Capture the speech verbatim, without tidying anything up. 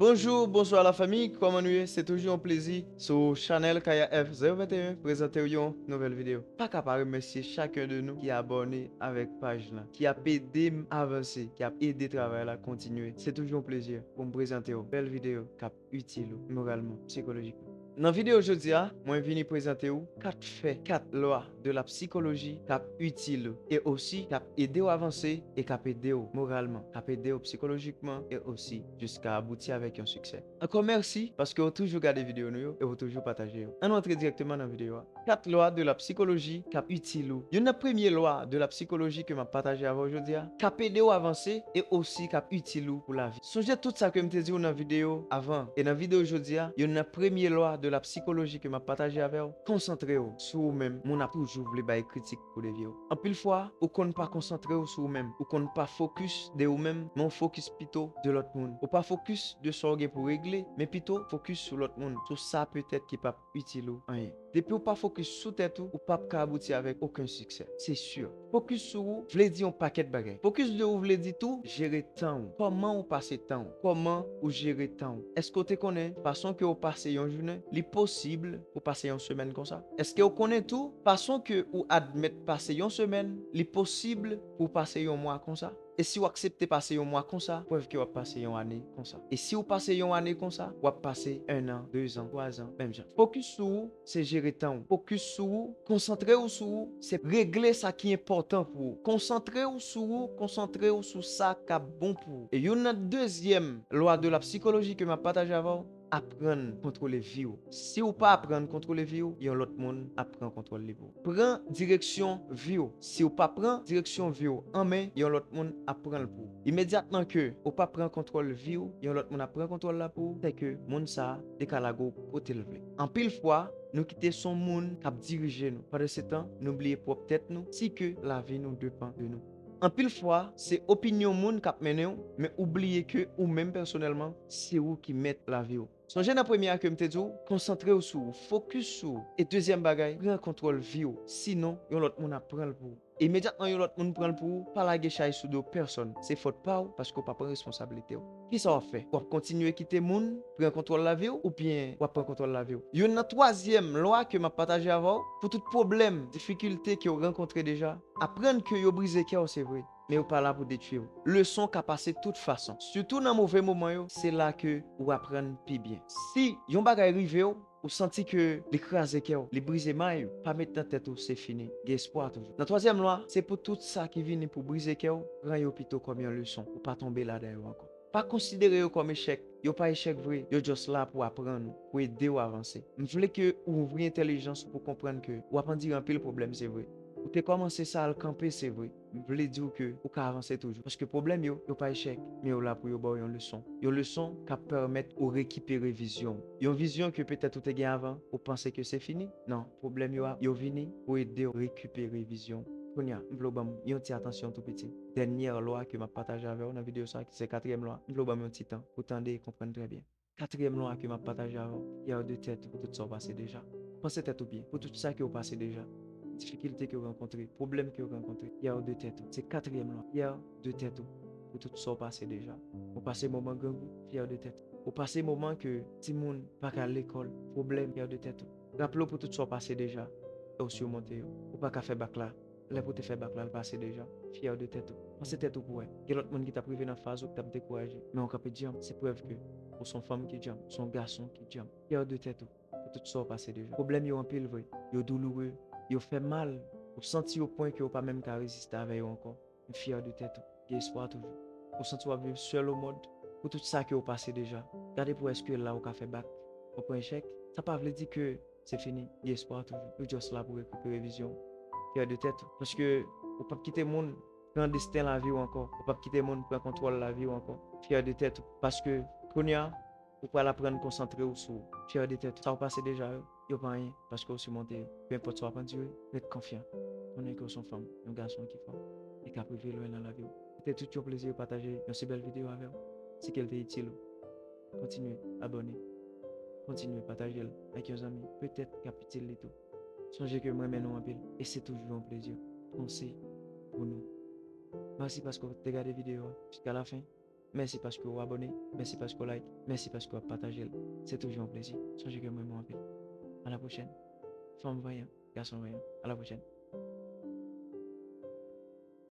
Bonjou, bonswa la fanmi, kòman nou ye? Se toujou yon plezi sou chanèl Kaya F zewo venteyen prezante w yon nouvèl videyo. Pa ka pa remèsye chakun de nou ki abòne avèk paj lan, ki ap ede m avanse, ki ap ede travay la kontinye. Se toujou yon plezi pou m prezante w bèl videyo k ap itil ou moralman, sikolojikman. Nan videyo jodi a, mwen vini prezante w kat fè, kat lwa de la psychologie k ap itil ou e osi k ap ede w avanse e k ap ede w moralman, k ap ede w psikolojikman e osi jiska abouti avèk yon siksè. Ankò mèsi paske w toujou gade videyo nou yo e w toujou pataje yo. Ann antre dirèkteman nan videyo a. Kat lwa de la psychologie k ap itil ou. Youn nan premye lwa de la psychologie ke m ap pataje avè w jodi a, k ap ede w avanse e osi k ap itil ou pou lavi. Sonje tout sa ke m te di w nan videyo avan e nan videyo jodi a, youn nan premye lwa de la psychologie ke m ap pataje avè w, konsantre w sou ou menm. Moun ap toujou vle bay kritik pou devye w. Anpil fwa, ou konn pa konsantre w sou ou menm, ou konn pa fokis de ou menm, men w fokis pito de lòt moun. Ou pa fokis de sa w gen pou regle, men pito fokis sou lòt moun, sou sa petèt ki p ap itil ou anyen. Depi w pa fokis sou tèt ou, ou p ap ka abouti avèk okenn siksè. Se si. Fokis sou ou vle di yon pakèt bagay. Fokis de ou vle di tou, jere tan ou. Kòman ou pase tan ou? Kòman ou jere tan ou? Èske w te konnen fason ke w pase yon jounen, li posib pou pase yon semèn konsa? Èske w konnen tou, fason ke ou admèt pase yon semèn, li posib pou w pase yon mwa konsa? E si w aksepte pase yon mwa konsa, prèv ke w ap pase yon ane konsa. E si w pase yon ane konsa, w ap pase en an, de zan, twa zan, menm jan. Fokis sou ou, se jere tan ou. Fokis sou ou, konsantre w sou ou, se regle sa ki enpòtan pou ou. Konsantre w sou ou, konsantre w sou sa k ap bon pou ou. E youn nan dezyèm lwa de la psychologie ke m ap pataje avè w, aprann kontwole vi w. Si w pa aprann kontwole vi w, yon lòt moun ap pran kontwòl li pou ou. Pran direksyon vi w. Si w pa pran direksyon vi w an men, yon lòt moun ap pran l pou ou. Imedyatman ke ou pa pran kontwòl vi w, yon lòt moun ap pran kontwòl la pou ou, sèke moun sa a te ka lage w kote l vle. Anpil fwa, nou kite s on moun k ap dirije nou. Pandansetan, nou bliye pwòp tèt nou, si ke lavi nou depann de nou. Anpil fwa, se opinyon moun k ap mennen w, men ou bliye ke ou menm pèsonèlman, se ou ki mèt lavi w. Sonje nan premye a ke m te di w, konsantre w sou ou, fokis sou ou. E dezyèm bagay, pran kontwòl vi w. Sinon, yon lòt moun ap pran l pou ou. Imedyatman yon lòt moun pran l pou ou, pa lage chay sou do pèsonn. Se fòt pa w paske w pa pran responsablite w. Kisa w ap fè? W ap kontinye kite moun pran kontwòl lavi w oubyen w ap pran kontwòl lavi w? Youn nan twazyèm lwa ke m ap pataje avè w, pou tout pwoblèm, difikilte ke w rankontre deja, aprann ke yo brize kè w, se vre, men yo pa la pou detwi w. Leson ka pase tout fason. Sitou nan move moman yo, se la ke ou aprann pi byen. Si yon bagay rive w, ou santi ke li kraze kè w, li brize may ou, pa met nan tèt ou se fini. Gen espwa toujou. Nan twazyèm lwa, se pou tout sa ki vini pou brize kè w, pran yo pito kòm yon leson. Ou pa tonbe ladan yo ankò. Pa konsidere yo kòm echèk. Yo pa echèk vre, yo just la pou aprann ou, pou ede w avanse. M vle ke ou ouvri entèlijans ou pou konprann ke w ap andire anpil pwoblèm, se vre. Ou te kòmanse sa al kanpe, se vre. M vle di w ke ou ka avanse toujou. Paske pwoblèm yo, yo pa echèk, men yo la pou yo ba w yon leson. Yon leson k ap pèmèt ou rekipere vizyon w. Yon vizyon ke petèt ou te gen avan, ou panse ke se fini. Non, pwoblèm yo, yo vini pou ede w rekipere vizyon w. Kounye a, m vle w ban m yon ti atansyon tou piti. Dènyè lwa ke m ap pataje avè w nan videyo sa a, ki se katriyèm lwa, m vle w ban m yon ti tan pou tande e konprann trè byen. Katriyèm lwa ke m ap pataje avè w, fyè de tèt ou pou tout sa w pase deja. Panse tèt ou byen pou tout sa ke w pase deja. Difikilte ke w rankontre, pwoblèm ke w rankontre, fyè de tèt ou. Se katriyèm lwa, fyè de tèt ou pou tout sa w pase deja. Ou pase moman grangou, fyè de tèt ou. Ou pase moman ke timoun pa ka al lekòl, pwoblèm, fyè de tèt ou. Raple w pou tout sa w pase deja, e w simonte yo. Ou pa ka fè bak la, lè pou w te fè bak la, l pase deja. Fyè de tèt ou. Panse tèt ou pou wè. Gen lòt moun ki t ap rive nan faz ou ki t ap dekouraje. Men w kanpe djanm, se prèv ke ou s on fanm ki djanm, ou s on gason ki djanm. Fyè de tèt ou. Pou tout sa w pase deja. Pwoblèm yo anpil vre. Yo douloure. Yo fè mal. Ou santi yo pwen ke w pa menm ka reziste avè yo ankò. M fyè de tèt ou. Gen espwa toujou. Ou santi w ap viv sèl o mond pou tout sa ke w pase deja. Gade pou wè èske la ou ka fè bak. Ou pran echèk. Sa pa vle di ke se fini. Gen espwa toujou. Ou just la pou rekipere vizyon w. Fyè de tèt ou. Paske ou p ap kite moun pran desten lavi w ankò. Ou p ap kite moun pran kontwòl lavi w ankò. Fyè de tèt ou. Paske kounye a, ou pral aprann konsantre w sou ou. Fyè de tèt ou. Sa w pase deja yo, yo pa anyen, paske w simonte yo. Penpòt sa w ap andire, ret konfyan. Konnen ke w s on fanm, yon gason ki fò, e k ap rive lwen nan lavi w. Se te tout yon plezi pataje yon si bèl videyo avè w. Si ke l te itil ou, kontinye abòne. Kontinye pataje l ak yon zanmi, petèt k ap itil li tou. Sonje ke m renmen nou anpil, e se toujou yon plezi panse pou nou. Mèsi paske w te gade videyo a jiska lafen. Mèsi paske w abòne, mèsi paske w like, mèsi paske w ap pataje l. Se toujou yon plezi. Sonje ke m renmen w anpil. A la pwochèn. Fanm vanyan, gason vanyan. A la pwochèn.